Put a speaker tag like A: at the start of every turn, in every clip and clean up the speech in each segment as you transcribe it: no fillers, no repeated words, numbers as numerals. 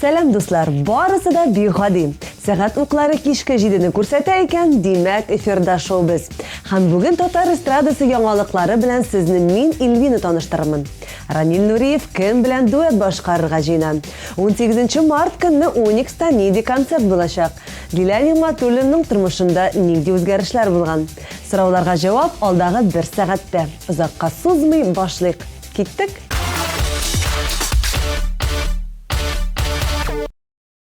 A: Сәлам, дуслар! Барысы да бик гади. Сәгать уклары кичке җидене күрсәтә икән, димәк, эфирда шоу без. Һәм бүген татар эстрадасы яңалыклары белән сезне мин, Ильвина таныштырырмын. Рамил Нуриев кем белән дуэт башкарырга җыена? 18 март көнне Уникста нинди концерт булачак? Дилә Нигъмәтуллинаның тормышында нинди үзгәрешләр булган? Сорауларга җавап алдагы бер сәгатьтә. Озакка сузмый башлыйк. Киттек!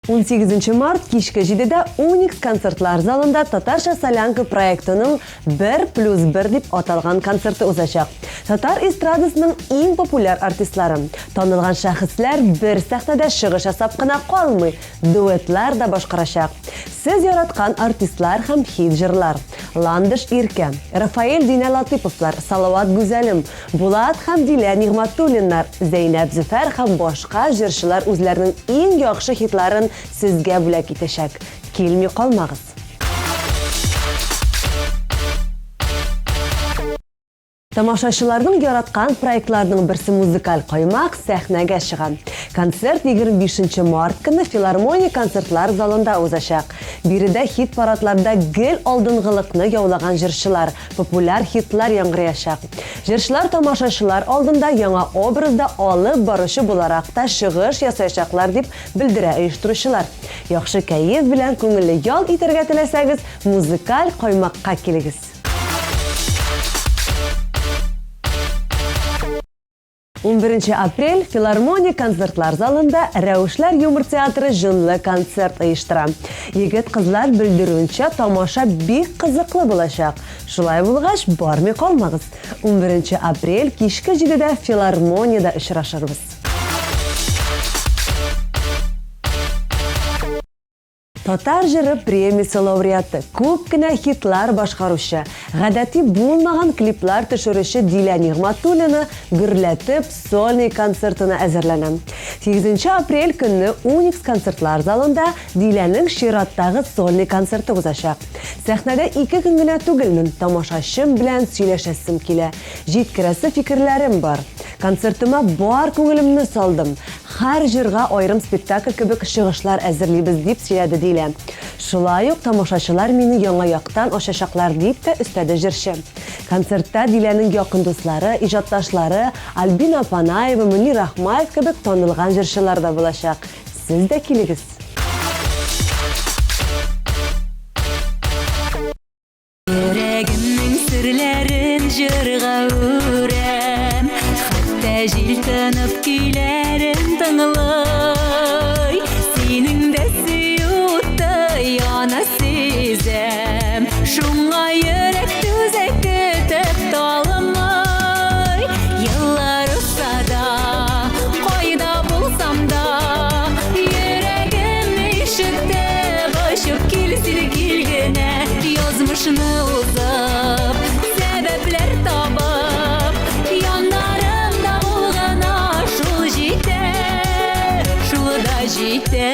A: 18 март кичке 7-дә Уникс концертлар залында Татарча солянка проектының 1 плюс 1 дип аталган концерты узачак. Татар эстрадасының иң популяр артистлары, танылган шәхесләр бер сәхнәдә чыгыш ясап кына калмый, дуэтлар да башкарачак. Сез яраткан артистлар һәм хит җырлар. Ландыш Иркә, Рафаэль Динә Латыйповлар, Салават Гүзәлем, Булат һәм Дилә Нигъмәтуллиннар, Зәйнәб Зөфәр һәм башка җырчылар үзләренең иң яхшы хитларын сезгә бүләк итәчәк. Килми калмагыз! Тамашачыларның яраткан проектларының берсе Музыкаль каймак сәхнәгә чыга. Концерт 25 март көнне Филармония концертлар залында узачак. Биредә хит-парадларда гел алдынгылыкны яулаган җырчылар, Популяр хитлар яңгыраячак. Җырчылар тамашачылар алдында яңа образда алып баручы буларак та чыгыш ясаячаклар, дип белдерә оештыручылар. Яхшы кәеф белән күңелле ял итәргә теләсәгез, музыкаль каймакка килегез. 11 апрель Филармония концертлар залында Рәвешләр юмор театры җонлы концерт оештыра. Егет-кызлар белдерүенчә, тамаша бик кызыклы булачак. Шулай булгач, бармый калмагыз. 11 апрель кичке 7дә Филармониядә очрашырбыз. Татар җыры премиясе лауреаты, күп кенә хитлар башкаручы, гадәти булмаган клиплар төшерүче Дилә Нигъмәтуллина гөрләтеп сольный концертына әзерләнә. 8 апрель көнне Уникс концертлар залында Диләнең чираттагы сольный концерты узачак. Сәхнәдә ике көн генә түгелмен, тамашачым белән сөйләшәсем килә, җиткерәсе фикерләрем бар. Концертыма бар күңелемне салдым. Һәр җырга аерым спектакль кебек чыгышлар әзерлибез, дип сөйләде Дилә. Шулай ук тамашачылар мине яңа яктан ачачаклар, дип тә өстәде җырчы. Концертта Диләнең якын дуслары, иҗатташлары Альбина Апанаева, Мөнир Рахмаев кебек танылган җырчылар да булачак. Сез дә килегез!
B: Йөрәгемнең серләрен җырга үрәм, Хәтта җил тынып көйләрен тыңлый. Синең дә сөю уты яна сизәм, Шуңа йөрәк түзә көтеп талмый. Еллар узса да, кайда булсам да, Йөрәгем ишетеп очып кил син кил генә. Язмышны узып, сәбәпләр табып, Яннарымда бул гына, шул җитә, шул да җитә.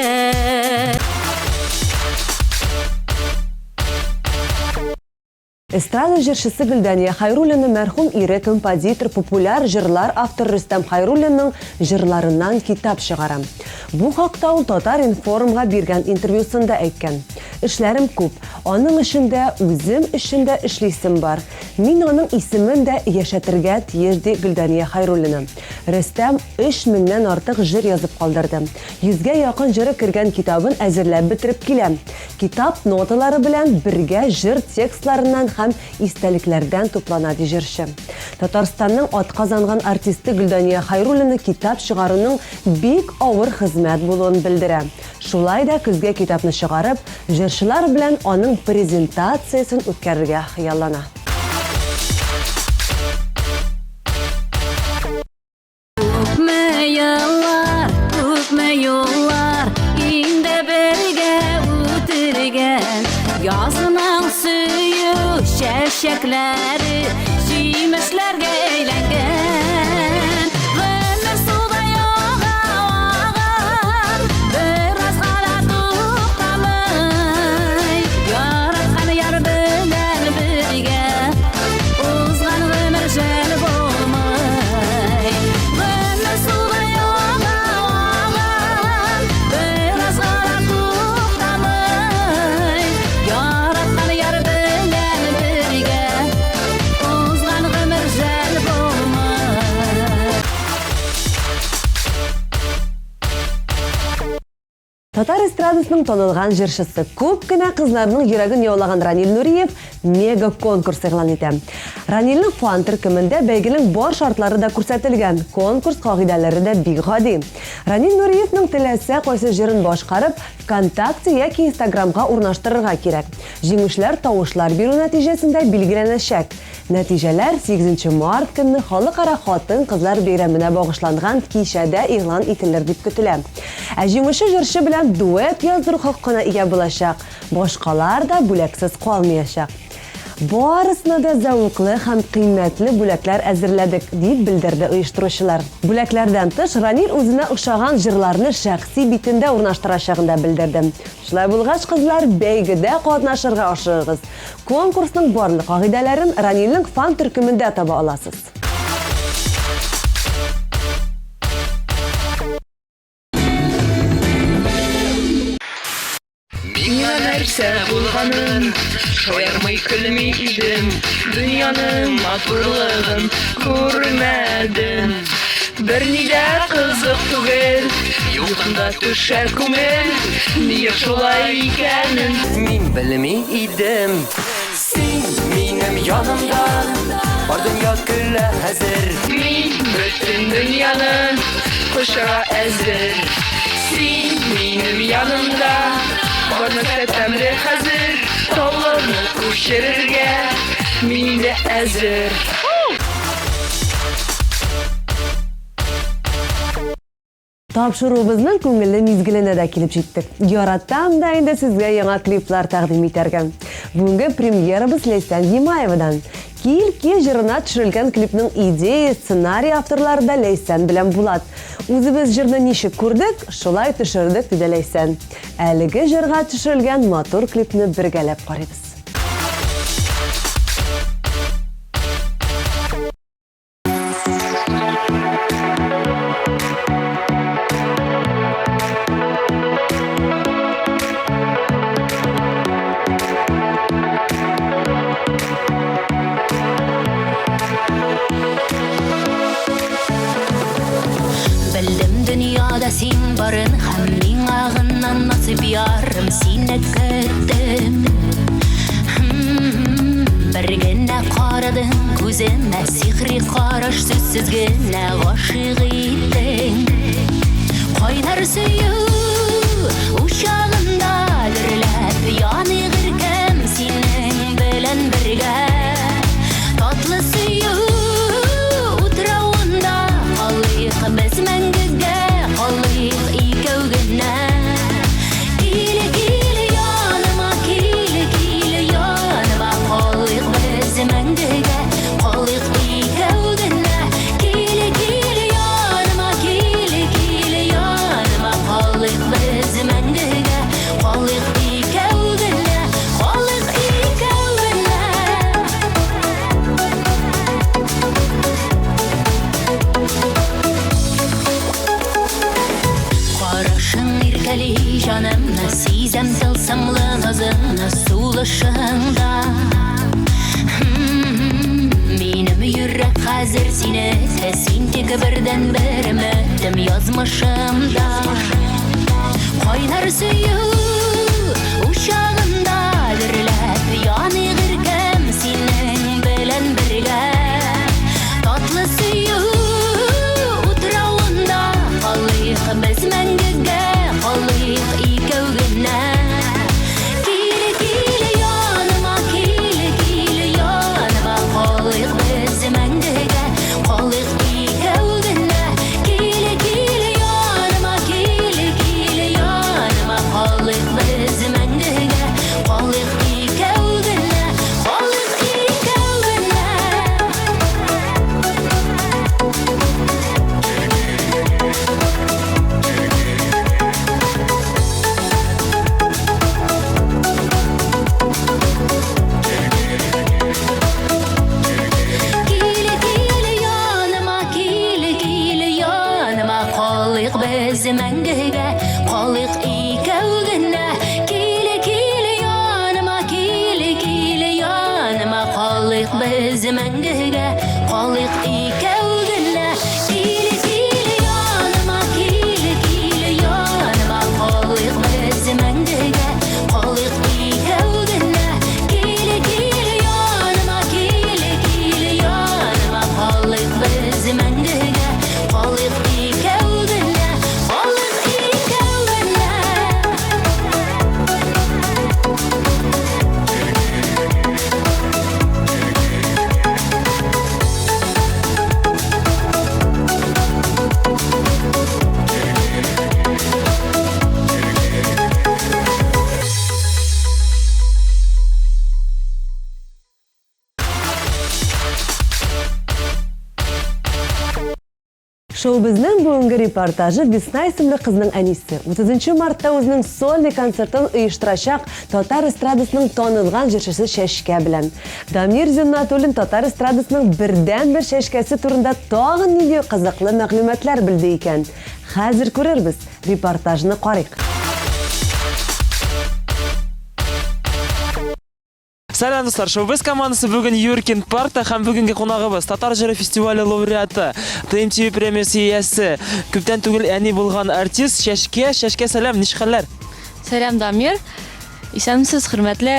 A: Эстрада җырчысы Гөлдания Хәйруллина мәрхүм ире, композитор, популяр җырлар авторы Рөстәм Хәйруллинның җырларыннан китап чыгара. Бу хакта ул Татар-информ га биргән интервьюсында әйткән. Эшләрем күп. Аның өчен дә, үзем өчен дә эшлисем бар. Мин аның исемен дә яшәтергә тиеш, ди Гөлдания Хәйруллина. Рөстәм өч меңнән артык җыр язып калдырды. Йөзгә якын җыры кергән китабын әзерләп бетереп килә. Китап ноталары белән бергә җыр текстларыннан һәм истәлекләрдән туплана, ди җырчы. Татарстанның атказанган артисты Гөлдания Хәйруллина китап чыгаруның бик авыр хезмәт булуын белдерә. Шулай да көзгә китапны чыгарып, җырчылар белән аның презентациясен үткәрергә хыяллана.
B: Күпме еллар, күпме юллар инде бергә үтелгән. Язның сөю чәчәкләре җимешләргә әйләнгән. Гомер судай ага, ага, беразга да туктамый. Яраткан яр белән бергә узган гомер жәл булмый. Гомер судай ага, ага,
A: эстрадасының танылган җырчысы, күп кенә кызларның йөрәген яулаган Ранил Нуриев мега-конкурс игълан итә. Ранилнең фан төркемендә бәйгенең бар шартлары да күрсәтелгән, конкурс кагыйдәләре дә бик гади. Ранил Нуриевның теләсә кайсы җырын башкарып, ВКонтакте яки Инстаграмга урнаштырырга кирәк. Җиңүчеләр тавышлар бирү нәтиҗәсендә билгеләнәчәк. Нәтиҗәләр сигезенче март көнне Халыкара хатын-кызлар бәйрәменә багышланган кичәдә игълан ителер дип көтелә. Ә җиңүче җырчы белән дуэт яздыру хокукына ия булачак. Башкалар да бүләксез калмыячак. Барысына да зәвыклы һәм кыйммәтле бүләкләр әзерләдек, дип белдерде оештыручылар. Бүләкләрдән тыш, Ранил үзенә ошаган җырларны шәхси битендә урнаштырачагын да белдерде. Шулай булгач, кызлар, бәйгедә катнашырга ашыгыгыз. Конкурсның барлык кагыйдәләрен Ранилнең фан-төркемендә таба аласыз.
C: Миңа нәрсә булганын шаярмый көлми идем, дөньяның матурлыгын күрмәдем. Берни дә кызык түгел, юкында төшә күңел, нигә шулай икәнен
D: мин белми идем. Син минем янымда, бар дөнья көлә хәзер.
C: Мин бөтен дөньяны кочарга әзер. Син минем янымда, бар нәрсә тәмле хәзер. Тауларны күчерергә мин дә әзер.
A: Тапшыруыбызның күңелле мизгеленә дә килеп җиттек. Яратам да инде сезгә яңа клиплар тәкъдим итәргә. Бүгенге премьерабыз Ләйсән Гимаевадан. Кил, кил җырына төшерелгән клипның идея, сценарий авторлары да Ләйсән белән Булат. Үзебез җырны ничек күрдек, шулай төшердек, диде Ләйсән. Әлеге җырга төшерелгән матур клипны бергәләп карыйбыз.
B: Белдем дөньяда син барын һәм миңа гына насыйп ярым сине көттем. Бер генә карадың күземә, сихри караш сүзсез генә гашыйк иттең. Кайнар сөю учагында дөрләп яныйк иркәм синең белән бергә. Татлы сөю утравында калыйк без мәңгегә, калыйк икәү генә. Кил, кил яныма, кил, кил яныма, калыйк без мәңгегә, калыйк икәү генә. Кил, кил яныма, кил, кил яныма, калыйк без мәңгегә, калыйк икәү генә, калыйк икәү генә. Карашың иркәли җанымны, сизәм тылсымлы назыңны сулышыңда. Минем йөрәк хәзер синеке, син тик бердәнбер өметем язмышымда. Кайнар сөю учагында дөрләп яныйк иркәм синең белән бергә. Татлы сөю утравында калыйк без мәңгегә, калыйк икәү генә. Кил, кил яныма, кил, кил яныма, калыйк без мәңгегә, калыйк икәү генә. Кил, кил яныма, кил, кил яныма, калыйк без мәңгегә, калыйк икәү генә, калыйк икәү генә. Кил, кил яныма, кил, кил яныма, калыйк без мәңгегә, калыйк икәү генә. Кил, кил яныма, кил, кил яныма, калыйк без мәңгегә, калыйк икәү генә. Кил, кил яныма, кил, кил яныма, калыйк без
A: Шоу-безнең бүгенге репортажы Весна исемле кызның әнисе, 30 мартта үзенең сольный концертын оештырачак татар эстрадасының танылган җырчысы Чәчкә белән. Дамир Зиннатуллин татар эстрадасының бердәнбер чәчкәсе турында тагын нинди кызыклы мәгълүматлар белде икән? Хәзер күрербез, репортажны карыйк.
E: Сәлам, дуслар! Шоу-без командасы бүген Юркин паркта һәм бүгенге кунагыбыз Татар җыры фестивале лауреаты, ТМТВ премиясе иясе, күптән түгел әни булган артист Чәчкә. Чәчкә, сәлам, ничек хәлләр?
F: Сәлам, Дамир. Исәнмесез, хөрмәтле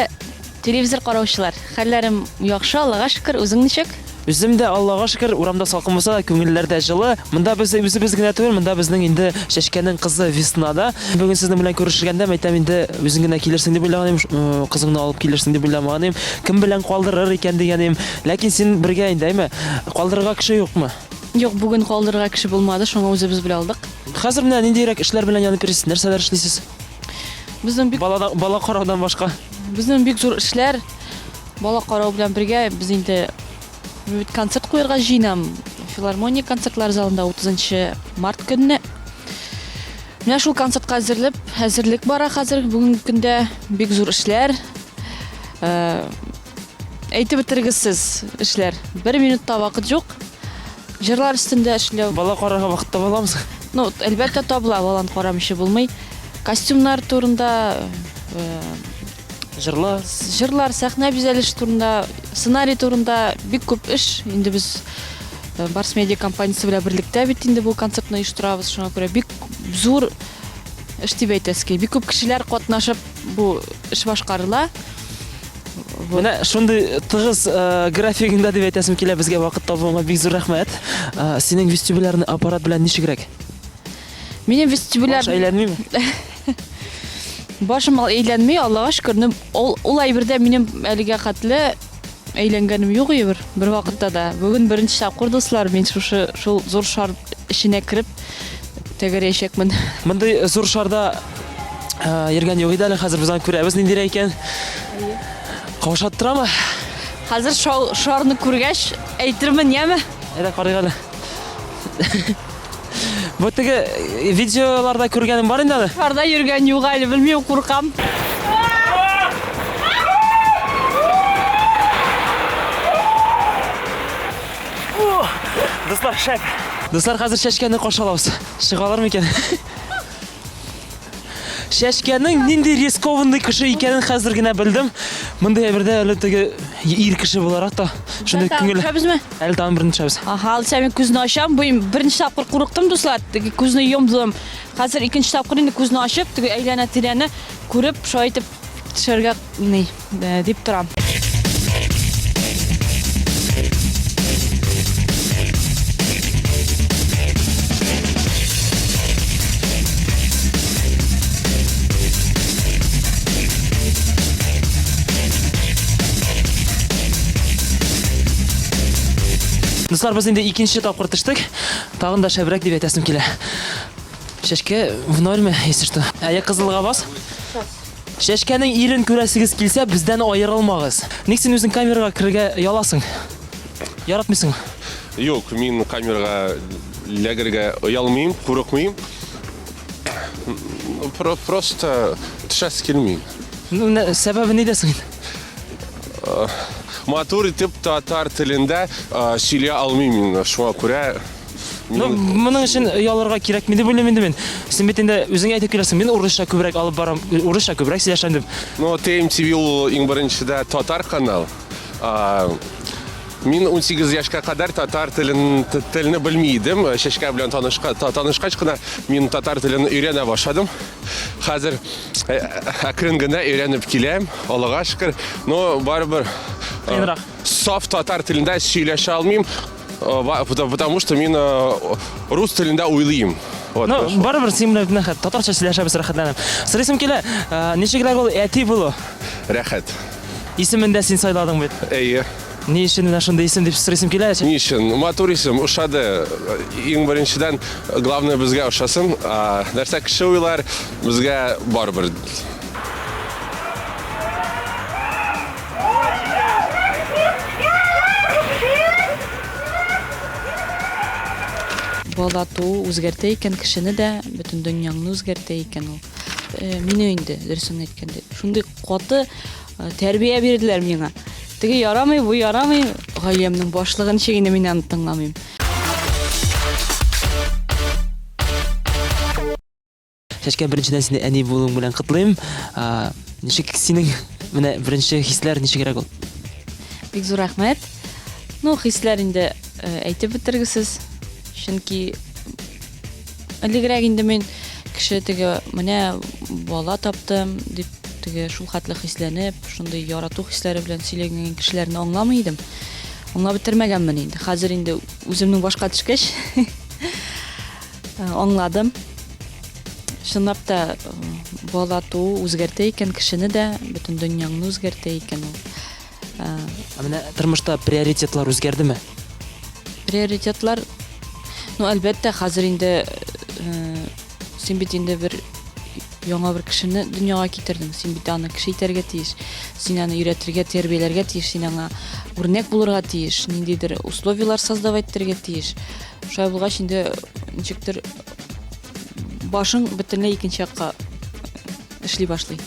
F: телевизор караучылар. Хәлләрем яхшы, Аллага шөкер. Үзең ничек?
E: Үзем дә Аллага шөкер, урамда салкын булса да, күңелләрдә җылы. Монда без үзебез генә түгел, монда безнең инде Чәчкәнең кызы Весна да. Бүген сезнең белән күрешергәндә, мәйтәм инде үзең генә килерсең дип уйлаган идем, кызыңны алып килерсең дип уйламаган идем. Кем белән калдырыр икән дигән идем. Ләкин син бергә инде, әйме? Калдырырга кеше юкмы?
F: Юк, бүген калдырырга кеше булмады, шуңа үзебез белән алдык.
E: Хәзер менә ниндирәк эшләр белән янып йөрисез, нәрсәләр эшлисез?
F: Безнең бик
E: Балада, бала караудан башка.
F: Безнең бик зур эшләр. Бала карау белән бергә без инде бит концерт куярга җыенам. Филармония концертлар залында 30 март көнне. Менә шул концертка әзерлеп, әзерлек бара хәзер бүгенге көндә бик зур эшләр. Э, әйтеп бетергесез эшләр. Бер минутта вакыт юк. Җырлар өстендә эшләү.
E: Бала карарга вакыт таба аламсың?
F: Ну, әлбәттә табыла, баланы карамыйча булмый. Костюмнар турында, э,
E: Җырлар.
F: Җырлар, сәхнә бизәлеше турында, сценарий турында бик күп эш. Инде без э, Барс Медиа компаниясе белән берлектә бит инде бу концертны оештырабыз. Шуңа күрә бик зур эш дип әйтәсе килә. Бик күп кешеләр катнашып бу эш башкарыла.
E: Менә шундый тыгыз э, графигыңда дип әйтәсем килә, безгә вакыт табуыңа бик зур рәхмәт. Э, синең вестибулярный аппарат белән ничегрәк?
F: Минем вестибуляр...
E: Баш әйләнмиме?
F: Башым әйләнми, Аллага шөкер. Ну, ул, ул әйбердә минем әлегә хәтле әйләнгәнем юк бер, бер вакытта да. Бүген беренче тапкыр, дуслар, мин шушы шул зур шар эченә кереп тәгәрәячәкмен.
E: Мондый зур шарда э, йөргән юк иде әле, хәзер без аны күрәбез ниндирәк икән. Каушаттырамы?
F: Хәзер шау, шарны күргәч, әйтермен, яме?
E: Әйдә карыйк әле. Бу теге э, видеоларда күргәнем бар инде аны.
F: Шарда йөргән юк әле, белмим, куркам.
E: Дуслар, шәп. Дуслар, хәзер чәчкәне каршы алабыз. Чыга алыр микән? Чәчкәнең нинди рискованный кеше икәнен хәзер генә белдем. Мондый әйбердә әле теге ир кеше буларак та шундый күңел.
F: Төшәбезме?
E: Әле тагын берне төшәбез.
F: Аһа, алса мин күзне ачам. Бу беренче тапкыр курыктым, дуслар. Теге күзне йомдым. Хәзер икенче тапкыр инде күзне ачып, теге әйләнә-тирәне күреп, шулай итеп төшәргә ни э, дип торам.
E: Дуслар, без инде икенче тапкыр төштек. Тагын да шәбрәк дип әйтәсем килә. Чәчкә в норме, если что. Әйе, кызылга бас. Чәчкәнең ирен күрәсегез килсә, бездән аерылмагыз. Ник син үзең камерага керергә ояласың? Яратмыйсыңмы?
G: Юк, мин камерага эләгергә оялмыйм, курыкмыйм. Просто төшәсе килми.
E: Ну, менә сәбәбе нидә соң инде?
G: Матур итеп татар телендә сөйли алмыйм мин, шуңа күрә
E: Ну, моның өчен оялырга кирәкми дип уйлыйм инде мин. Син бит инде үзең әйтеп киләсең, мин урысча күбрәк алып барам, урысча күбрәк сөйләшәм дип.
G: Ну, TMTV ул иң беренчедә татар канал. Мин 18 яшькә кадәр татар телен телне белми идем. Чәчкә белән танышка, танышкач кына мин татар телен өйрәнә башладым. Хәзер э, әкрен генә өйрәнеп киләм, Аллага шөкер. Но барыбер э,
E: Кыенрак.
G: саф татар телендә сөйләшә алмыйм, э, потому что мин рус телендә уйлыйм.
E: Вот, ну, барыбер син белән рәхәт, татарча сөйләшәбез рәхәтләнеп. Сорыйсым килә, ничегрәк ул әти булу?
G: Рәхәт.
E: Исемен дә син сайладың бит.
G: Әйе.
E: Ни өчен менә шундый исем дип сорыйсым килә.
G: Ни өчен? Матур исем, ошады. Иң беренчедән, главное безгә ошасын. Нәрсә кеше уйлар, безгә барыбер.
F: Бала туу үзгәртә икән кешене дә, бөтен дөньяңны үзгәртә икән ул. Мине инде, дөресен әйткәндә, шундый каты тәрбия бирделәр миңа. Теге ярамый, бу ярамый. Гаиләмнең башлыгы ничек инде мин аны тыңламыйм.
E: Чәчкә, беренчедән сине әни булуың белән котлыйм. Ничек синең менә беренче хисләр ничегрәк ул?
F: Бик зур рәхмәт. Ну, хисләр инде әйтеп бетергесез. Чөнки элегрәк инде мин кеше теге менә бала таптым дип теге шул хәтле хисләнеп, шундый ярату хисләре белән сөйләгән кешеләрне аңламый идем. Аңлап бетермәгәнмен инде. Хәзер инде үземнең башка төшкәч, аңладым. Чынлап та бала туу үзгәртә икән кешене дә, бөтен дөньяңны үзгәртә икән ул.
E: Ә менә тормышта приоритетлар үзгәрдеме?
F: Приоритетлар, ну, әлбәттә, хәзер инде син бит инде бер яңа бер кешене дөньяга китердең. Син бит аны кеше итәргә тиеш. Син аны өйрәтергә, тәрбияләргә тиеш, син аңа үрнәк булырга тиеш, ниндидер условияләр создавать итәргә тиеш. Шулай булгач инде ничектер башың бөтенләй икенче якка эшли башлый.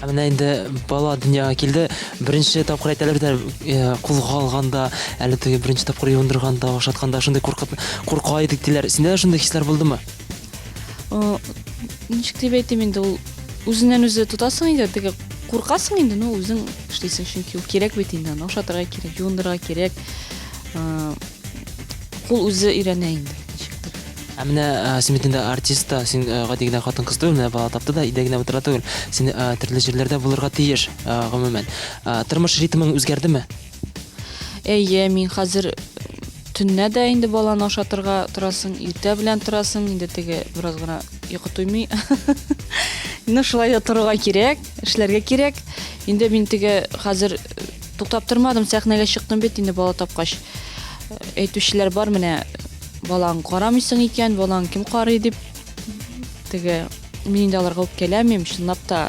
E: Ә менә инде бала дөньяга килде. Беренче тапкыр әйтәләр бит әле, кулга алганда, әле теге беренче тапкыр юындырганда, ашатканда шундый куркып, курка идек диләр. Синдә дә шундый хисләр булдымы?
F: Ничек дип әйтим инде, ул үзеннән үзе тотасың инде, теге куркасың инде, ну үзең эшлисең, чөнки ул кирәк бит инде, аны ашатырга кирәк, юындырырга кирәк. Кул үзе өйрәнә инде, ничектер.
E: Ә менә син бит инде артист та, син гади генә хатын-кыз түгел, менә бала тапты да өйдә генә утыра түгел. Син төрле җирләрдә булырга тиеш, гомумән. Тормыш ритмың үзгәрдеме?
F: Әйе, мин хәзер төннә дә инде баланы ашатырга торасың, иртә белән торасың, инде теге бераз гына йокы туймый. Ну, шулай да торырга кирәк, эшләргә кирәк. Инде мин теге хәзер туктап тормадым, сәхнәгә чыктым бит инде бала тапкач. Әйтүчеләр бар, менә балаң карамыйсың икән, балаң кем карый дип. Теге мин инде аларга үпкәләмим, чынлап та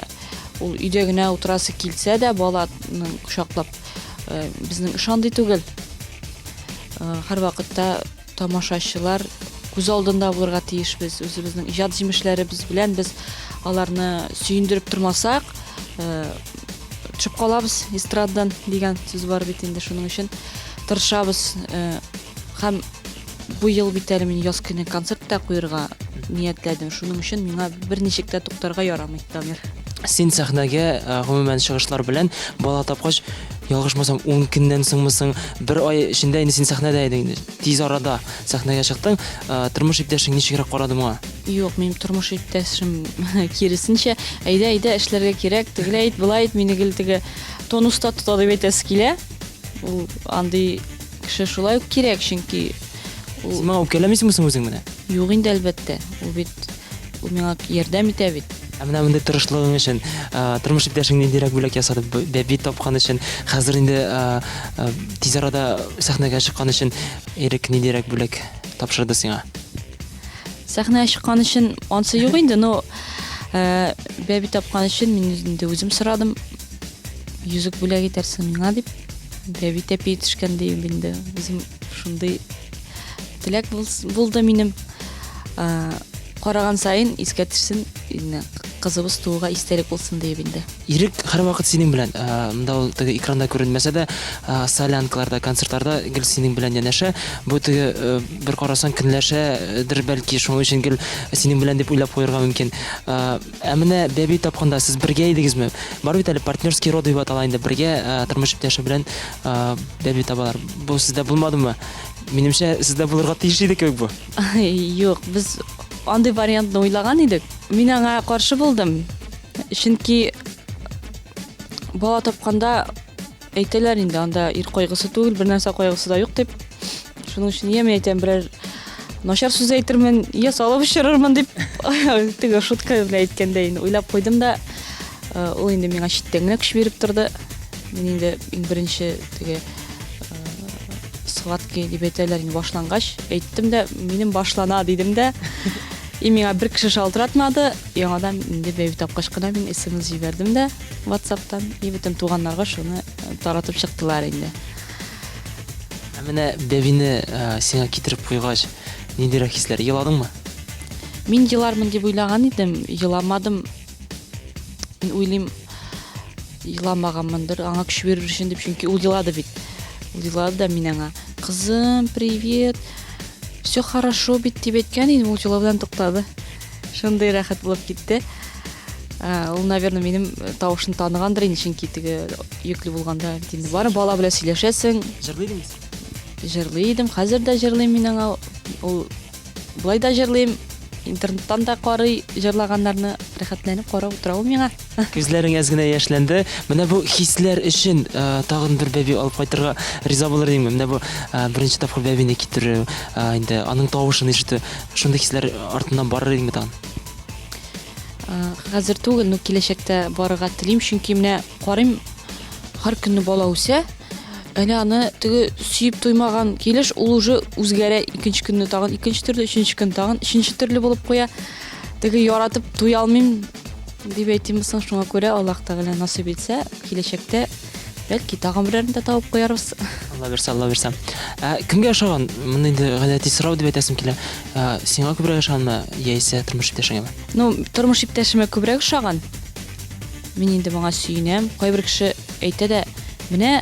F: ул өйдә генә утырасы килсә дә, баланы кочаклап, безнең эш андый түгел. Һәрвакытта тамашачылар күз алдында булырга тиешбез. Үзебезнең иҗат җимешләребез белән без аларны сөендереп тормасак, төшеп калабыз эстрададан дигән сүз бар бит инде. Шуның өчен тырышабыз. Һәм бу ел бит әле мин яз көне концерт та куерга ниятләдем. Шуның өчен миңа берничек тә туктарга ярамый, Дамир.
E: Син сәхнәгә, гомумән, чыгышлар белән бала тапкач, ялгышмасам, 10 көннән соңмы соң, бер ай эчендә инде син сәхнәдә идең инде. Тиз арада сәхнәгә чыктың. Тормыш иптәшең ничегрәк карады моңа?
F: Юк, минем тормыш иптәшем киресенчә, әйдә, әйдә, эшләргә кирәк, тегеләй ит, болай ит, мине гел теге тонуста тота дип әйтәсе килә. Ул андый кеше шулай ук кирәк, чөнки
E: ул... Син моңа үпкәләмисеңме соң үзең менә?
F: Юк инде, әлбәттә. Ул бит ул миңа ярдәм итә бит.
E: Ә менә мондый тырышлыгың өчен, тормыш иптәшең ниндирәк бүләк ясады, бәби тапкан өчен, хәзер инде тиз арада сәхнәгә чыккан өчен Ирек ниндирәк бүләк тапшырды сиңа?
F: Сәхнәгә чыккан өчен ансы юк инде, но бәби тапкан өчен мин инде үзем сорадым, йөзек бүләк итәрсең миңа дип. Бәби тәпи төшкән дием инде. Үзем шундый теләк булды минем. Караган саен искә төшсен, инде кызыбыз тууга истәлек булсын диеп инде.
E: Ирек һәрвакыт синең белән. Монда ул теге экранда күренмәсә дә, солянкаларда, концертларда гел синең белән янәшә. Бу теге бер карасаң көнләшәдер бәлки, шуның өчен гел синең белән дип уйлап куярга мөмкин. Ә менә бәби тапканда сез бергә идегезме? Бар бит әле партнерский роды дип атала инде, бергә тормыш иптәше белән бәби табалар. Бу сездә булмадымы? Минемчә, сездә булырга тиеш иде кебек бу.
F: Юк, без андый вариантны уйлаган идек. Мин аңа каршы булдым. Чөнки бала тапканда Әйтәләр инде, анда ир кайгысы түгел, бер нәрсә кайгысы да юк дип. Шуның өчен я мин әйтәм, берәр начар сүз әйтермен, я салып очырырмын дип, теге шутка белән әйткәндә инде уйлап куйдым да, э, ул инде миңа читтән генә көч биреп торды. Мин инде иң беренче теге э, схватки дип әйтәләр инде башлангач, әйттем дә, минем башлана дидем дә. И миңа бер кеше шалтыратмады, яңадан инде бәби тапкач кына мин смс җибәрдем дә. WhatsApp-тан и бөтен туганнарга шуны э, таратып чыктылар инде.
E: Ә менә бәбине э, сиңа китереп куйгач, Ниндирәк хисләр? Еладыңмы?
F: Мин елармын дип уйлаган идем, еламадым. Мин уйлыйм, еламаганмындыр, аңа көч бирер өчен дип, чөнки ул елады бит. Ул елады да мин аңа, кызым, привет, все хорошо бит дип әйткән идем, ул елаудан туктады. Шундый рәхәт булып китте. Ул, наверное, минем тавышын таныгандыр инде, чөнки теге йөкле булганда бит инде бары бала белән сөйләшәсең.
E: Җырлый идеңме?
F: Җырлый идем, хәзер дә җырлыйм мин аңа. Ул болай да җырлыйм, интернеттан да карый җырлаганнарны, рәхәтләнеп карап утыра ул миңа.
E: Күзләрең әз генә яшьләнде. Менә бу хисләр өчен э, тагын бер бәби алып кайтырга риза булыр идеңме? Менә бу э, беренче тапкыр бәбине китерү, э, инде аның тавышын ишетү, шундый хисләр артыннан барыр идеңме тагын?
F: Хәзер түгел, но киләчәктә барырга телим, чөнки менә карыйм, һәр көнне бала үсә, әле аны теге сөеп туймаган килеш, ул уже үзгәрә, икенче көнне тагын икенче төрле, өченче көн тагын өченче төрле булып куя. Теге яратып туя алмыйм дип әйтимме соң, шуңа күрә Аллаһ Тәгалә насыйп итсә, киләчәктә бәлки тагын берәрне дә табып куярбыз.
E: Алла бирсә, Алла бирсә. Ә, кемгә ошаган? Моны инде гадәти сорау дип әйтәсем килә. Ә, сиңа күбрәк ошаганмы, яисә тормыш иптәшеңәме?
F: Ну, тормыш иптәшемә күбрәк ошаган. Мин инде моңа сөенәм. Кайбер кеше әйтә дә, менә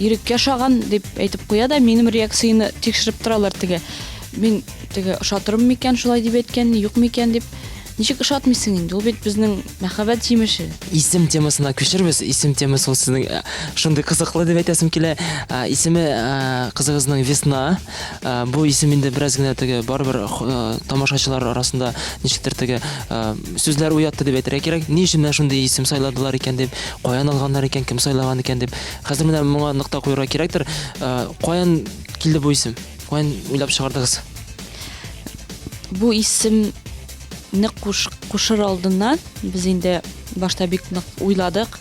F: Иреккә ошаган дип әйтеп куя да, минем реакцияне тикшереп торалар теге. Мин теге ошатырым микән шулай дип әйткәнне, юк микән дип. Ничек ошатмыйсың инде? Ул бит безнең мәхәббәт җимеше.
E: Исем темасына күчербез. Исем темасы ул сезнең э, шундый кызыклы дип әйтәсем килә. Э, исеме э, кызыгызның Весна. Бу исем инде бераз генә теге барыбер тамашачылар арасында ничектер теге сүзләр уятты дип әйтергә кирәк. Ни өчен менә шундый исем сайладылар икән дип, каян алганнар икән, кем сайлаган икән дип. Хәзер менә моңа нокта куярга кирәктер. Каян килде бу исем? Каян уйлап чыгардыгыз?
F: Бу исемне куш, кушыр алдыннан без инде башта бик нык уйладык.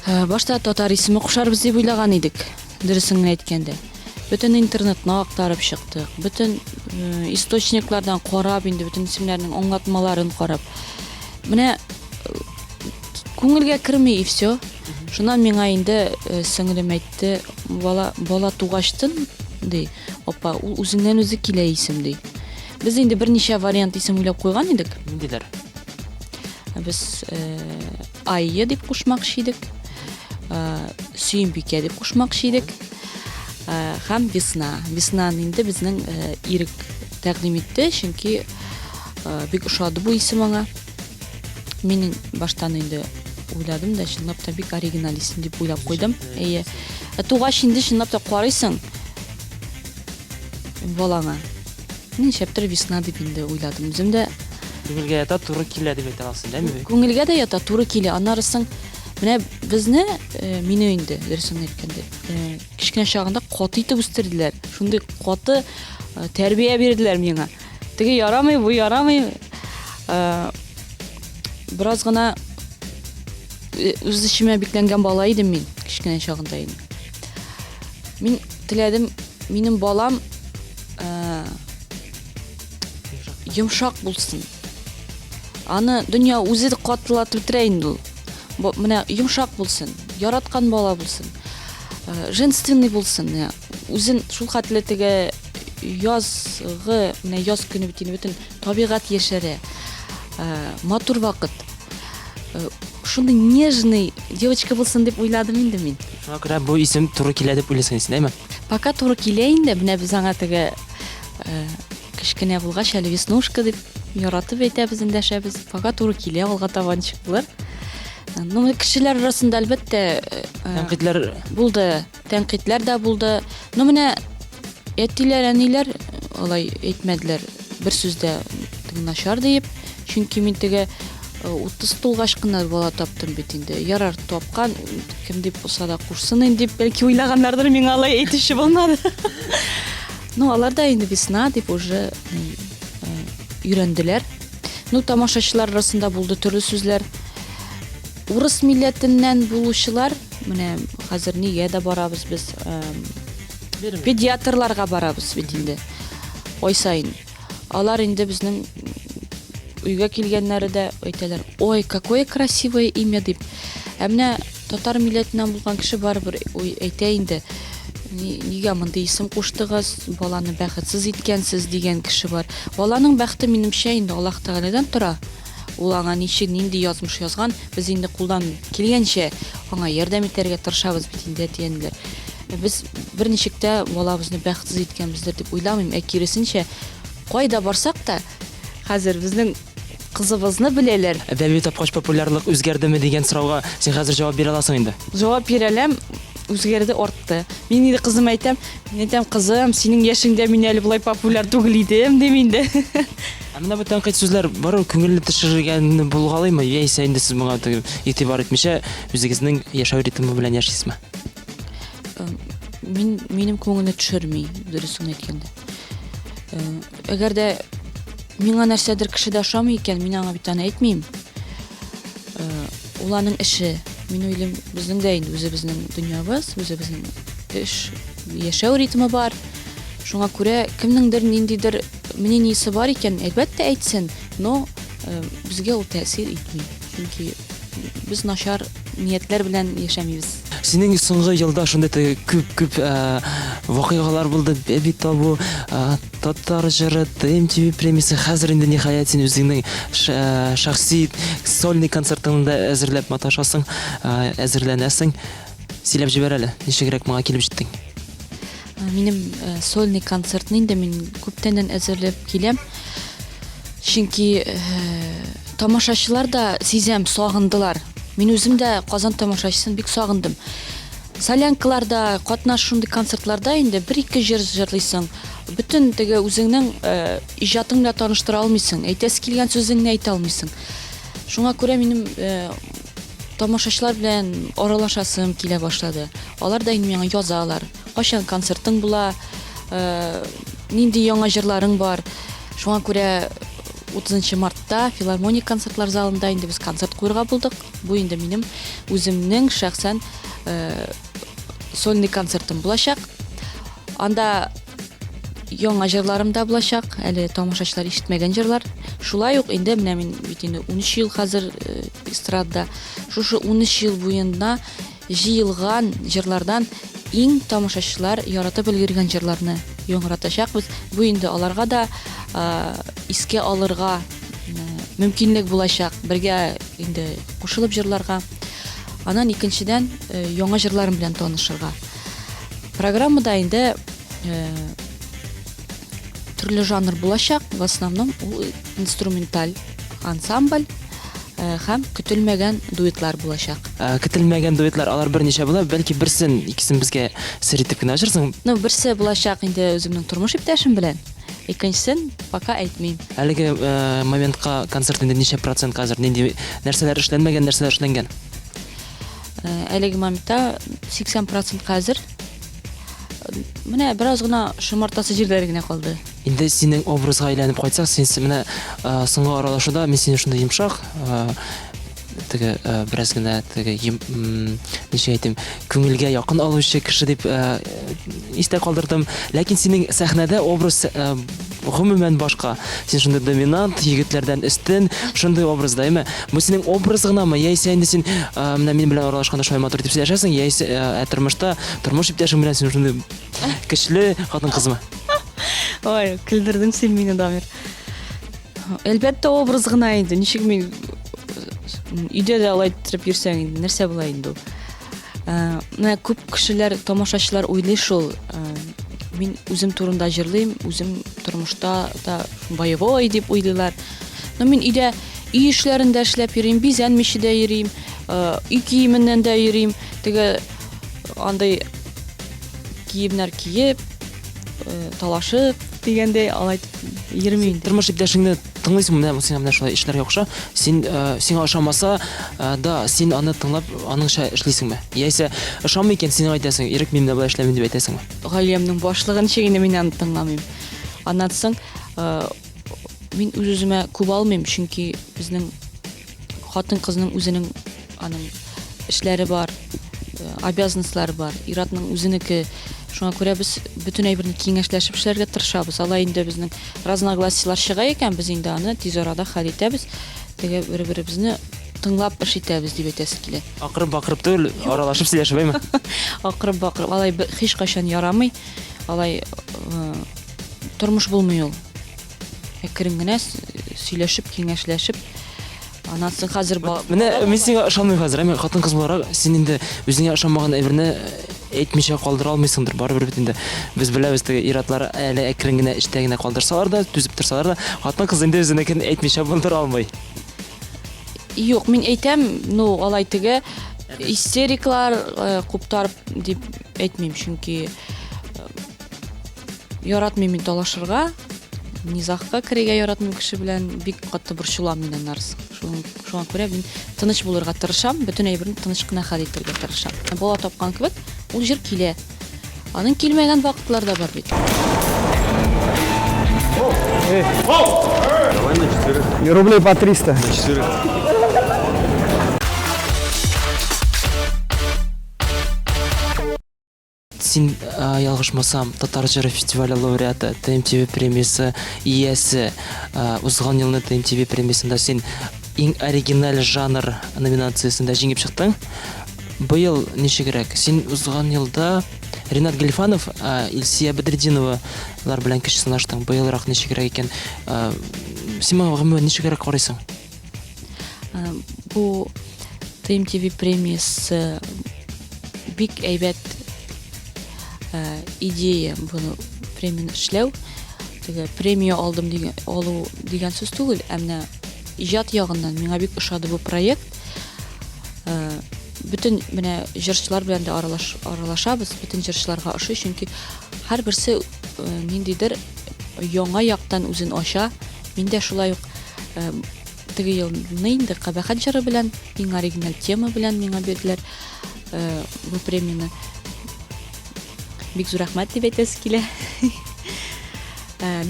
F: Э, башта татар исеме кушарбыз дип уйлаган идек, дөресен генә әйткәндә. Бөтен интернетны актарып чыктык, бөтен э, источниклардан карап инде бөтен исемнәрнең аңлатмаларын карап. Менә э, күңелгә керми и все. Шуннан миңа инде сеңлем әйтте, бала бала тугачтын ди, апа, ул үзеннән үзе килә исем ди. Без инде берничә вариант исем уйлап куйган идек.
E: Ниндиләр?
F: Без Айя дип кушмакчы идек, Сөембикә дип кушмакчы идек һәм Весна. Веснаны инде безнең Ирек тәкъдим итте, чөнки бик ошады бу исем аңа. Мин баштан инде уйладым да, чынлап та бик оригиналь исем дип уйлап куйдым. Әйе. Ә тугач инде чынлап та карыйсың балаңа. Нишләптер весна дип инде уйладым үзем дә.
E: Күңелгә ята, туры килә дип әйтә аласың, дәме?
F: Күңелгә дә ята, туры килә. Аннары соң менә безне, э, мине инде, дөресен әйткәндә, э, кечкенә чагында каты итеп үстерделәр. Шундый каты э, тәрбия бирделәр миңа. Теге ярамый, бу ярамый. Э, бераз гына э, үз эчемә бикләнгән бала идем мин, кечкенә чагында инде. Мин теләдем, минем балам э, йомшак булсын. Аны дөнья үзе катылатып бетерә инде ул. Менә йомшак булсын, яраткан бала булсын, женственный булсын. Үзен шул хәтле теге язгы, менә яз көне бит инде бөтен табигать яшәрә. Э, матур вакыт. Э, шундый нежный девочка булсын дип уйладым инде мин.
E: Шуңа күрә бу исем туры килә дип уйлыйсың син, әйме?
F: Пока туры килә инде. Менә без аңа теге э, кечкенә булгач әле Веснушка дип яратып әйтәбез, эндәшәбез. Пока туры килә, алга таба ничек булыр. Ну, кешеләр арасында әлбәттә
E: тәнкыйтьләр
F: булды. Тәнкыйтьләр дә булды. Ну, менә әтиләр, әниләр алай әйтмәделәр. Бер сүз дә начар диеп. Чөнки мин теге 30 тулгач кына бала таптым бит инде. Ярар, тапкан, кем дип булса да кушсын инде дип, бәлки уйлаганнардыр, миңа алай әйтүче булмады. Ну, алар да инде весна дип уже өйрәнделәр. Ну, тамашачылар арасында булды төрле сүзләр. Урыс милләтеннән булучылар, менә хәзер нигә дә барабыз без, педиатрларга барабыз бит инде ай саен. Алар инде безнең өйгә килгәннәре дә әйтәләр, ой, какое красивое имя дип. Ә менә татар милләтеннән булган кеше барыбер әйтә инде. Нигә мондый исем куштыгыз, баланы бәхетсез иткәнсез дигән кеше бар. Баланың бәхете, минемчә, инде Аллаһ Тәгаләдән тора. Ул аңа ничек, нинди язмыш язган, без инде кулдан килгәнчә аңа ярдәм итәргә тырышабыз бит инде әти-әниләр. Без берничек тә балабызны бәхетсез иткәнбездер дип уйламыйм, ә киресенчә, кайда барсак та, хәзер безнең кызыбызны беләләр.
E: Бәби тапкач популярлык үзгәрдеме дигән сорауга син хәзер җавап бирә аласың инде.
F: Җавап бирә алам, үзгәрде, артты. Мин инде кызыма әйтәм, мин әйтәм, кызым, синең яшеңдә мин әле болай популяр түгел идем, дим инде.
E: Ә менә бу тәнкыйть сүзләр барыбер күңелне төшергән булгалыймы, яисә инде сез моңа теге игътибар итмичә, үзегезнең яшәү ритмы белән яшисезме?
F: Мин, минем күңелне төшерми, дөресен әйткәндә. Әгәр дә миңа нәрсәдер кешедә ошамый икән, мин аңа бит аны әйтмим. Э, ул аның эше. Мин уйлыйм, безнең дә инде үзебезнең дөньябыз, үзебезнең эш, яшәү ритмы бар. Шуңа күрә кемнеңдер ниндидер мнениесе бар икән, әлбәттә әйтсен, но э, безгә ул тәэсир итми. Чөнки без начар ниятләр белән яшәмибез.
E: Синең соңгы елда шундый теге күп-күп э, вакыйгалар булды. Бәби табу, э, татар җыры, ТМТВ премиясе. Хәзер инде ниһаять син үзеңнең э, шәхси сольный концертыңны да әзерләп маташасың, әзерләнәсең. Сөйләп җибәр әле, ничегрәк моңа килеп җиттең?
F: Минем сольный концертны инде мин күптәннән әзерләп киләм. Чөнки тамашачылар да сизәм, сагындылар. Мин үзем дә Казан тамашачысын бик сагындым. Солянкаларда, катнаш шундый концертларда инде бер-ике җыр җырлыйсың. Бөтен теге үзеңнең иҗатың белән таныштыра алмыйсың, әйтәсе килгән сүзеңне әйтә алмыйсың. Шуңа күрә минем тамашачылар белән аралашасым килә башлады. Алар да инде миңа язалар. Кайчан концертың була, нинди яңа җырларың бар. Шуңа күрә 30 мартта филармония концертлар залында инде без концерт куярга булдык. Бу инде минем үземнең шәхсән сольный концертым булачак. Анда яңа җырларым да булачак, әле тамашачылар ишетмәгән җырлар. Шулай ук инде менә мин бит инде 13 ел хәзер эстрадада. Шушы 13 ел буена җыелган җырлардан иң тамашачылар яратып өлгергән җырларны яңгыратачакбыз. Бу инде аларга да искә алырга мөмкинлек булачак, бергә инде кушылып җырларга. Аннан икенчедән, яңа җырларым белән танышырга. Программада инде төрле жанр булачак, в основном ул инструменталь ансамбль һәм көтелмәгән дуэтлар булачак.
E: Көтелмәгән дуэтлар, алар берничә була, бәлки берсен, икесен безгә сер итеп кенә ачырсың.
F: Ну, берсе булачак инде үземнең тормыш иптәшем белән, икенчесен пока әйтмим.
E: Әлеге моментка концерт инде ничә процент хәзер, нинди нәрсәләр эшләнмәгән, нәрсәләр эшләнгән?
F: Әлеге моментта 80 процентка әзер. Менә бераз гына шомартасы җирләре генә калды.
E: Инде синең образга әйләнеп кайтсак, син менә соңгы аралашуда мин сине шундый йомшак, теге бераз генә теге ничек әйтим, күңелгә якын алучы кеше дип истә калдырдым. Ләкин синең сәхнәдә образ гомумән башка. Син шундый доминант, егетләрдән өстен, шундый образда, әйме? Бу синең образ гынамы, яисә инде син менә минем белән аралашканда шулай матур итеп сөйләшәсең, яисә ә тормышта тормыш иптәшең белән син шундый көчле хатын-кызмы?
F: Ой, көлдердең син мине, Дамир. Әлбәттә, образ гына инде. Ничек мин өйдә дә алай иттереп йөрсәң инде, нәрсә була инде ул? Э, менә күп кешеләр, тамашачылар уйлый шул, э, мин үзем турында җырлыйм, үзем тормышта да боевой дип уйлыйлар. Но мин өйдә өй эшләрен дә эшләп йөрим, бизәнмичә дә йөрим, э, өй киеменнән дә йөрим. Теге андый киемнәр киеп, талашып дигәндәй алай итеп йөрмим инде.
E: Тормыш иптәшеңне тыңлыйсың, менә сиңа менә шулай эшләргә куша. Син сиңа ошамаса да, син аны тыңлап, аныңча эшлисеңме? Яисә ошамый икән, син әйтәсең, Ирек, мин менә болай эшләмим дип әйтәсеңме?
F: Гаиләмнең башлыгы ничек инде мин аны тыңламыйм. Аннан соң мин үз-үземә күп алмыйм, чөнки безнең хатын-кызның үзенең аның эшләре бар, э, обязанностьлары бар, ир-атның үзенеке. Шуңа күрә без бөтен әйберне киңәшләшеп эшләргә тырышабыз. Алай инде безнең разногласиелар чыга икән, без инде аны тиз арада хәл итәбез. Теге бер-беребезне тыңлап эш итәбез дип әйтәсе килә.
E: Акырып-бакырып түгел, аралашып сөйләшеп, әйме?
F: Акырып-бакырып, алай һичкайчан ярамый. Алай тормыш булмый ул. Әкрен генә сөйләшеп, киңәшләшеп, аннан соң хәзер
E: Менә мин сиңа ышанмыйм хәзер, әмма хатын-кыз буларак син инде үзеңә ышанмаган әйберне әйтмичә калдыра алмыйсыңдыр. Барыбер бит инде без беләбез, теге ир-атлар әле әкрен генә эчтә генә калдырсалар да, түзеп торсалар да, хатын-кыз инде үзенекен әйтмичә булдыра алмый.
F: Юк, мин әйтәм, ну, алай теге истериклар э, куптарып дип әйтмим, чөнки э, яратмыйм мин талашырга, низагка керергә яратмыйм кеше белән, бик каты борчылам мин аннары. Шуңа күрә мин тыныч булырга тырышам, бөтен әйберне тыныч кына хәл итәргә тырышам. Бала тапкан кебек, ул җыр килә. Аның килмәгән вакытлар да бар бит.
H: Давай на четверых. Рублей по 300. На четверых.
E: Син, ялгышмасам, Татар җыры фестивале лауреаты, ТМТВ премиясе иясе. Узган елны ТМТВ премиясендә син иң оригиналь жанр номинациясендә җиңеп чыктың. Быел ничегрәк? Син узган елда Ринат Гильфанов, Илсия Бәдретдиновалар белән көч сынаштың. Быелрак ничегрәк икән? Син моңа гомумән ничегрәк карыйсың?
F: Бу ТМТВ премиясе бик әйбәт идея буны премияне эшләү. Теге премия алдым дигән алу дигән сүз түгел, ә менә иҗат ягыннан миңа бик ошады бу проект. Э, бөтен менә җырчылар белән дә аралаш, аралашабыз, бөтен җырчыларга ошый, чөнки һәрберсе э, ниндидер яңа яктан үзен ача. Мин дә шулай ук э, теге елны инде Кабахәт җыры белән, иң оригиналь тема белән миңа бирделәр бу премияне. Бик зур рәхмәт дип әйтәсе килә.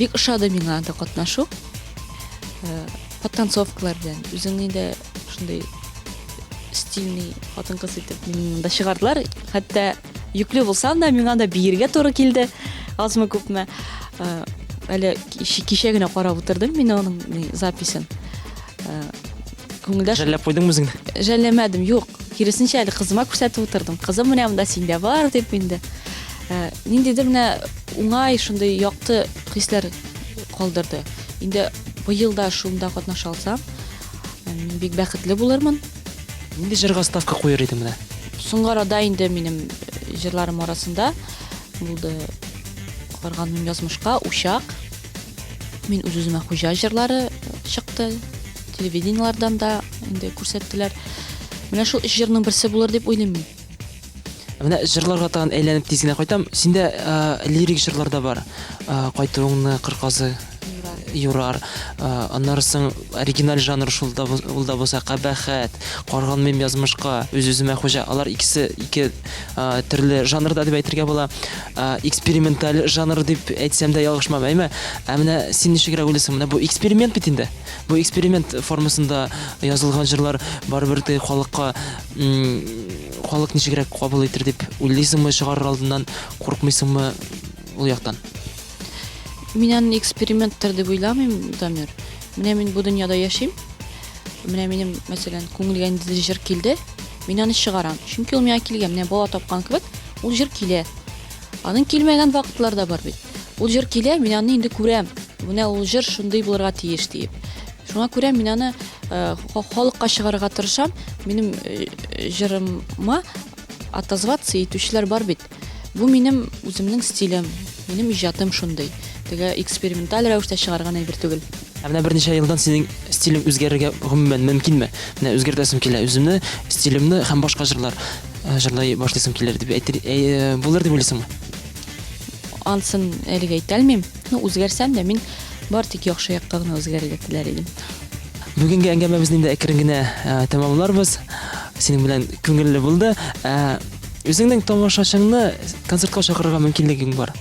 F: Бик ошады миңа анда катнашу. Подтанцовкалар белән үзеңне дә шундый стильный хатын-кыз итеп мине монда чыгардылар. Хәтта йөкле булсам да, миңа да биергә туры килде. Азмы күпме. Э, әле кичә генә карап утырдым мин аның записен. Э, күңелдә
E: Жәлләп куйдыңмы үзеңне?
F: Жәлләмәдем, юк. Киресенчә, әле кызыма күрсәтеп утырдым. Кызым, менә монда синдә бар дип инде. Э, ниндидер менә уңай шундый якты хисләр калдырды. Инде быел да шунда катнаша алсам, Мин бик бәхетле булырмын.
E: Нинди җырга ставка куер идең менә?
F: Соңгы арада инде минем җырларым арасында булды Карганмын язмышка, Учак. Мин үз-үземә хуҗа җырлары чыкты. Телевидениелардан да инде күрсәттеләр. Менә шул өч җырның берсе булыр дип уйлыйм мин.
E: Менә җырларга тагын әйләнеп тиз генә кайтам. Синдә лирик җырлар да бар. Кайтуыңны кырказы юрар. Аннары соң оригиналь жанр шул да ул да булса кабахәт, карганмыйм язмышка, үз-үземә хуҗа. Алар икесе ике төрле жанрда дип әйтергә була. Эксперименталь жанр дип әйтсәм дә ялгышмам, әйме? Ә менә син ничегрәк уйлыйсың? Менә бу эксперимент бит инде. Бу эксперимент формасында язылган җырлар барыбер теге халыкка халык ничегрәк кабул итер дип уйлыйсыңмы, чыгарыр алдыннан куркмыйсыңмы ул яктан?
F: Мин аны эксперименттыр дип уйламыйм, Дамир. Менә мин бу дөньяда яшим. Менә минем, мәсәлән, күңелгә ниндидер җыр килде. Мин аны чыгарам. Чөнки ул миңа килгән. Менә бала тапкан кебек, ул җыр килә. Аның килмәгән вакытлары да бар бит. Ул җыр килә, мин аны инде күрәм. Менә ул җыр шундый булырга тиеш диеп. Шуңа күрә мин аны э, халыкка чыгарырга тырышам. Минем э, җырыма отозваться итүчеләр бар бит. Бу минем үземнең стилем, минем иҗатым шундый. Теге эксперименталь рәвештә чыгарган әйбер түгел.
E: Ә менә берничә елдан синең стилең үзгәрергә гомумән мөмкинме? Менә үзгәртәсем килә үземне, стилемне һәм башка җырлар э, җырлай башлыйсым килер дип әйтер, э, булыр дип уйлыйсыңмы?
F: Ансын әлегә әйтә алмыйм. Ну, үзгәрсәм дә, мин бар тик яхшы якка гына үзгәрергә теләр идем.
E: Бүгенге әңгәмәбезне инде әкрен генә э, тәмамларбыз. Синең белән күңелле булды. Ә, үзеңнең тамашачыңны концертка чакырырга мөмкинлегең бар.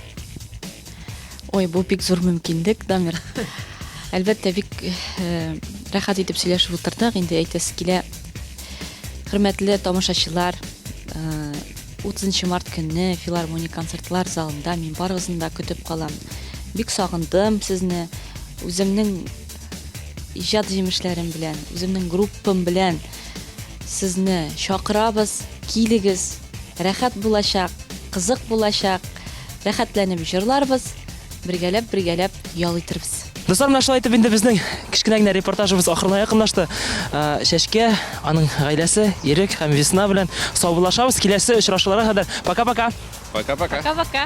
F: Ой, бу бик зур мөмкинлек, Дамир. Әлбәттә, бик э, рәхәт итеп сөйләшеп утырдык. Инде әйтәсе килә. Хөрмәтле тамашачылар, э, 30 март көнне филармония концертлар залында мин барыгызны да көтеп калам. Бик сагындым сезне. Үземнең иҗат җимешләрем белән, үземнең группам белән. Сезне чакырабыз, килегез, рәхәт булачак, кызык булачак, рәхәтләнеп җырларбыз, бергәләп-бергәләп ял итербез.
E: Дуслар, менә шулай итеп инде безнең кечкенә генә репортажыбыз ахырына якынлашты. Чәчкә, аның гаиләсе, Ирек һәм Весна белән саубуллашабыз. Киләсе очрашуларга кадәр. Пока-пока.
G: Пока-пока.
F: Пока-пока.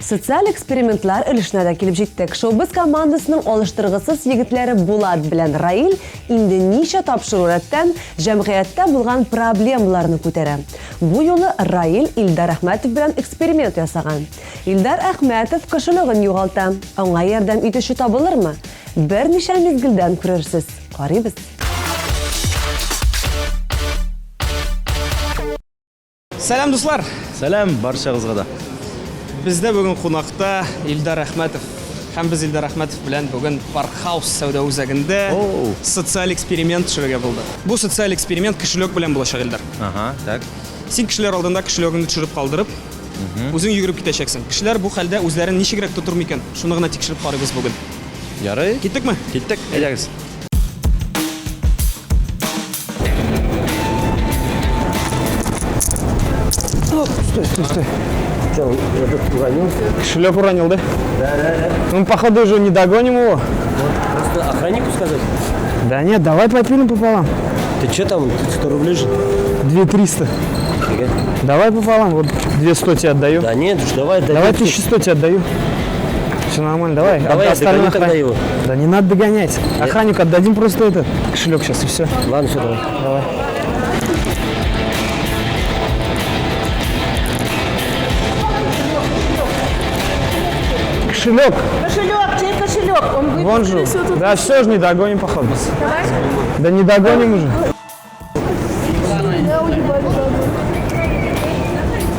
A: Социаль экспериментлар өлешенә дә килеп җиттек. Шоу-біз командасының алыштыргысыз егетләре Булат белән Раил инде ничә тапшыру рәттән җәмгыятьтә булган проблемаларны күтәрә. Бу юлы Раил Илдар Әхмәтов белән эксперимент ясаган. Илдар Әхмәтов кошелегын югалта. Аңа ярдәм итүче табылырмы? Берничә мизгелдән күрерсез. Карыйбыз.
H: Сәлам, дуслар!
I: Сәлам барчагызга да.
H: Бездә бүген кунакта Илдар Әхмәтов. Һәм без Илдар Әхмәтов белән бүген Парк Хаус сәүдә үзәгендә социаль эксперимент төшерергә булдык. Бу социаль эксперимент кошелек белән булачак, Илдар.
I: Ага, так.
H: Син кешеләр алдында кошелегыңны төшереп калдырып, үзең йөгереп китәчәксең. Кешеләр бу хәлдә үзләрен ничегрәк тотыр микән? Шуны гына тикшереп карыйбыз бүген.
I: Ярый.
H: Киттекме?
I: Киттек, әйдәгез.
H: Стой, стой, стой.
D: Что, он этот уронил?
H: Кошелек уронил, да?
D: Да.
H: Ну, походу, уже не догоним его.
D: Вот, просто охраннику сказать?
H: Да нет, давай попилим пополам.
D: Ты что там, 100 рублей же?
H: 2300.
D: Фига.
H: Давай пополам, вот 2100 тебе отдаю.
D: Да нет уж, давай.
H: Давай 1100 тебе отдаю. Все нормально, давай.
D: Давай я
H: Остальное
D: догоню тогда
H: охране.
D: его.
H: Да не надо догонять.
D: Нет.
H: Охраннику отдадим просто этот кошелек сейчас и все.
D: Ладно, все, давай.
H: Давай. Кошелек.
J: Кошелек, чей кошелек? Он будет
H: Вон же. Да все же не догоним, походу. Да не догоним уже.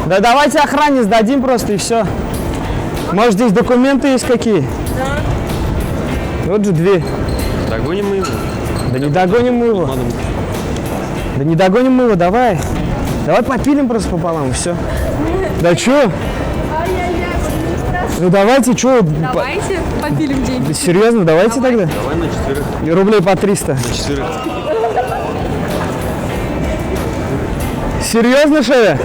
H: Да давайте охране сдадим просто и все. Может, здесь документы есть какие?
J: Да.
H: Вот же две.
I: Догоним мы его?
H: Да не догоним мы его. Да не догоним мы его, давай. Давай попилим просто пополам, и все. Да чё? Ну давайте, чё?
J: Давайте попилим деньги.
H: Да серьезно, давайте тогда?
I: Давай на четверых.
H: Рублей по 300.
I: На четверых.
H: Серьезно, что ли?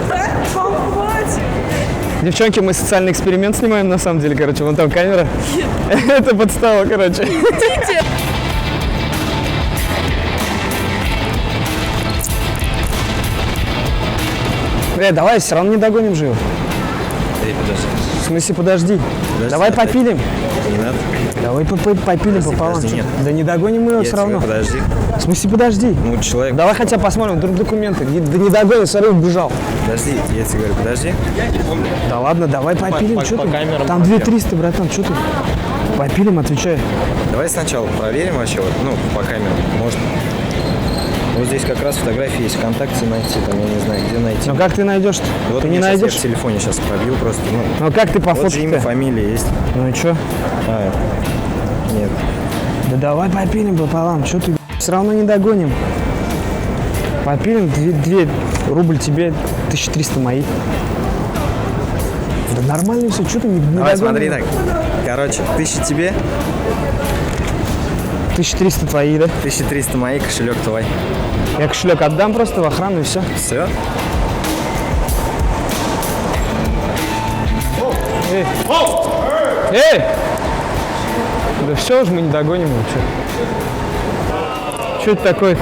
H: Девчонки, мы социальный эксперимент снимаем, на самом деле, короче, вон там камера. Это подстава, короче.
J: Идите.
H: Давай, все равно не догоним же его.
I: Эй, подожди.
H: В смысле, подожди.
I: Подожди,
H: давай
I: опять.
H: попилим.
I: Не надо.
H: Давай попилим
I: Подожди,
H: пополам.
I: подожди, нет.
H: Да не догоним мы его
I: Я
H: все равно.
I: тебе подожди.
H: В смысле, подожди?
I: Ну, человек...
H: Давай хотя посмотрим, вдруг документы. Да не догоним, смотри, убежал.
I: Подожди, я тебе говорю, подожди.
H: Да ладно, давай попилим, что ты?
I: камерам
H: Там 2300, братан, что ты? Попилим, отвечаю.
I: Давай сначала проверим вообще, вот, ну, по камерам. Может, вот здесь как раз фотографии есть, ВКонтакте найти, там, я не знаю, где найти.
H: Ну как ты найдешь-то?
I: Вот
H: ты не
I: щас,
H: найдешь?
I: Я в телефоне сейчас пробью просто. Ну,
H: Ну как ты по
I: вот же имя,
H: фотке-то?
I: фамилия есть.
H: Ну и чё?
I: А, нет.
H: Да давай попилим пополам, чё ты? Все равно не догоним. Попилим 2 рубль тебе, 1300 мои. Да нормально все, что ты не
I: Давай
H: догоним?
I: смотри так. Короче, 1000 тебе.
H: 1300 твои, да?
I: 1300 мои, кошелек твой.
H: Я кошелек отдам просто в охрану и все.
I: Все?
H: Эй! Эй! Да все же мы не догоним его, чё? Чё это такое?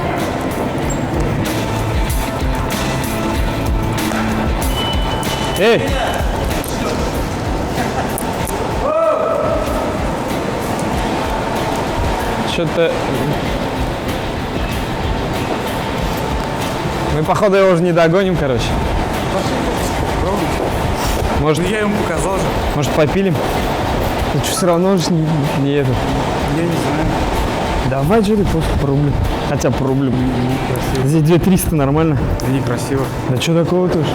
H: Эй! Что-то... Мы, походу, его уже не догоним, короче. Может,
I: я ему показал же.
H: Может, попилим? Ну что, все равно же не этот.
I: Я не знаю.
H: Давай, что ты, просто по рублю. Хотя по рублю. Здесь 2300 нормально.
I: Да некрасиво.
H: Да что такого-то уж?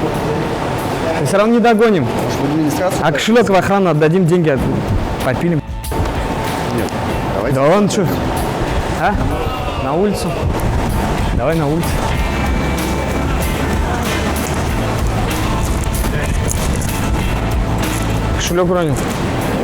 H: Мы все равно не догоним.
I: Может,
H: А кошелек в охрану отдадим, деньги попилим.
I: Нет. Давайте.
H: Да ладно, что? А? На улицу? Давай на улицу. Кошелек уронил.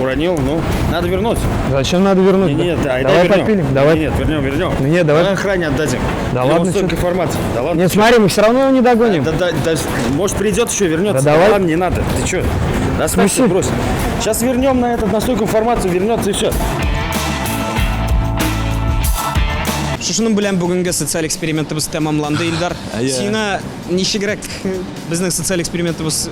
K: Уронил, ну, надо вернуть.
H: Зачем надо вернуть?
K: Нет, нет, да,
H: давай
K: вернем.
H: попилим, давай.
K: Нет, вернем, вернем.
H: Ну нет, давай.
K: Давай охране отдадим.
H: Да
K: Или
H: ладно,
K: он столько
H: чё ты.
K: информации. Да ладно.
H: Нет, смотри, мы все равно его не догоним.
K: Да, да, да, может, придет еще, вернется.
H: Да давай.
K: Ладно, не надо. Ты что? Да,
H: смысле?
K: брось. Сейчас вернем на этот, на стойку информацию, вернется и все.
H: Шушының белән бүгенге социаль экспериментыбыз тәмамланды, Илдар.
L: Әйе.
H: Сиңа ничегрәк безнең социаль экспериментыбыз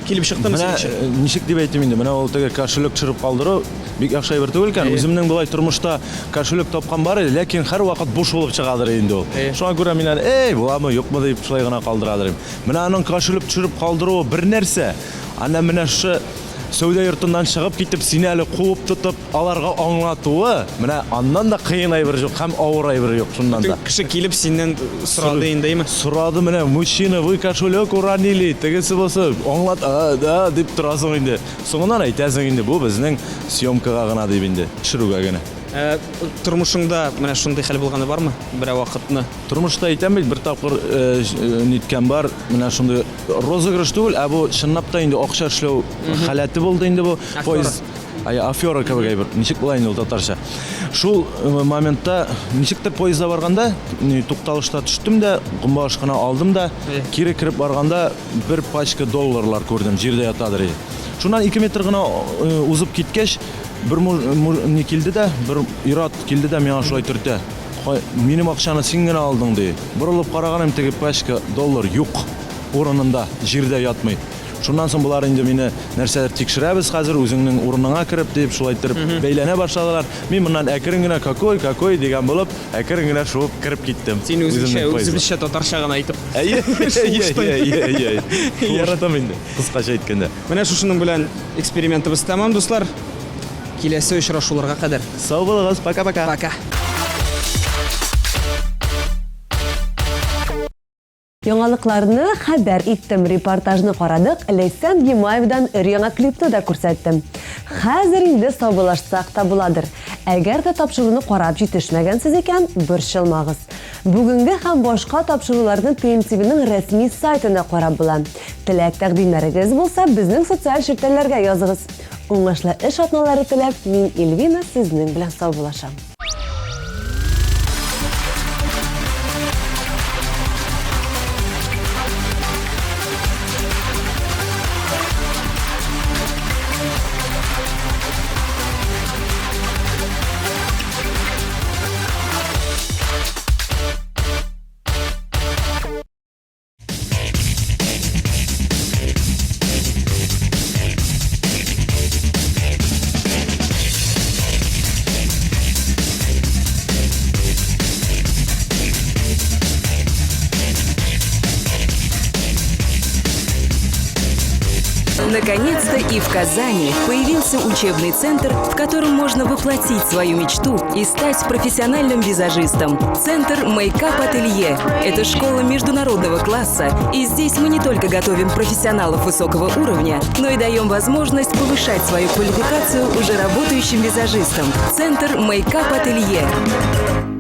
H: килеп чыктымы
L: Менә
H: синеңчә?
L: ничек дип әйтим инде, менә ул теге кошелек төшереп калдыру бик яхшы әйбер түгел икән. Үземнең болай тормышта кошелек тапкан бар иде, ләкин һәрвакыт буш булып чыгадыр инде ул. Шуңа күрә мин әле, эй, буламы, юкмы дип шулай гына калдырадыр идем. Менә аның кошелек төшереп калдыруы бер нәрсә. Ана менә шушы сәүдә йортыннан чыгып китеп, сине әле куып тотып, аларга аңлатуы, менә аннан да кыен әйбер юк һәм авыр әйбер юк шуннан да.
H: Кеше килеп синнән сорады инде, әйме?
L: Сорады менә, мужчина, вы кошелек уронили, тегесе булса, аңлат, а, да, дип торасың инде. Соңыннан әйтәсең инде, бу безнең съемкага гына дип инде, төшерүгә генә.
H: Ә, тормышыңда менә шундый хәл булганы бармы? Берәр вакытны.
L: Тормышта әйтәм бит, бер тапкыр ниткән бар, менә шундый розыгрыш түгел, ә бу чынлап та инде акча эшләү халәте булды инде бу.
H: Афера.
L: Поезд Ай, афера кебек әйбер. Ничек була инде ул татарча? Шул моментта ничектер поездда барганда, тукталышта төштем дә, гомбаш кына алдым да, кире кереп барганда бер пачка долларлар күрдем, җирдә ятадыр иде. Шуннан 2 метр гына узып киткәч, бер ни килде дә, бер ир-ат килде дә миңа шулай төртә. Минем акчаны син генә алдың, ди. Борылып караганым, теге пачка доллар юк урынында, җирдә ятмый. Шуннан соң болар инде мине нәрсәдер тикшерәбез хәзер, үзеңнең урыныңа кереп дип, шулай иттереп бәйләнә башладылар. Мин моннан әкрен генә какой, какой дигән булып, әкрен генә шуып кереп киттем.
H: Син үзеңчә,
L: Үземнең поездга.
H: үзебезчә татарча гына әйтеп.
L: Әйе, әйе, әйе, әйе, әйе. Яратам инде, кыскача әйткәндә.
H: Менә шушының белән экспериментыбыз тәмам, дуслар. Киләсе очрашуларга кадәр.
L: Сау булыгыз, пока-пока.
H: Пока.
A: Яңалыкларны хәбәр иттем, репортажны карадык, Ләйсән Гимаевдан өр-яңа клипны да күрсәттем. Хәзер инде саубуллашсак та буладыр. Әгәр дә тапшыруны карап җитешмәгәнсез икән, борчылмагыз. Бүгенге һәм башка тапшыруларны ТМТВның рәсми сайтында карап була. Теләк тәкъдимнәрегез булса, безнең социаль челтәрләргә языгыз. Уңышлы эш атналары теләп, мин Эльвина сезнең белән саубуллашам.
M: Наконец-то и в Казани появился учебный центр, в котором можно воплотить свою мечту и стать профессиональным визажистом. Центр Мейкап Ателье – это школа международного класса, и здесь мы не только готовим профессионалов высокого уровня, но и даем возможность повышать свою квалификацию уже работающим визажистам. Центр Мейкап Ателье.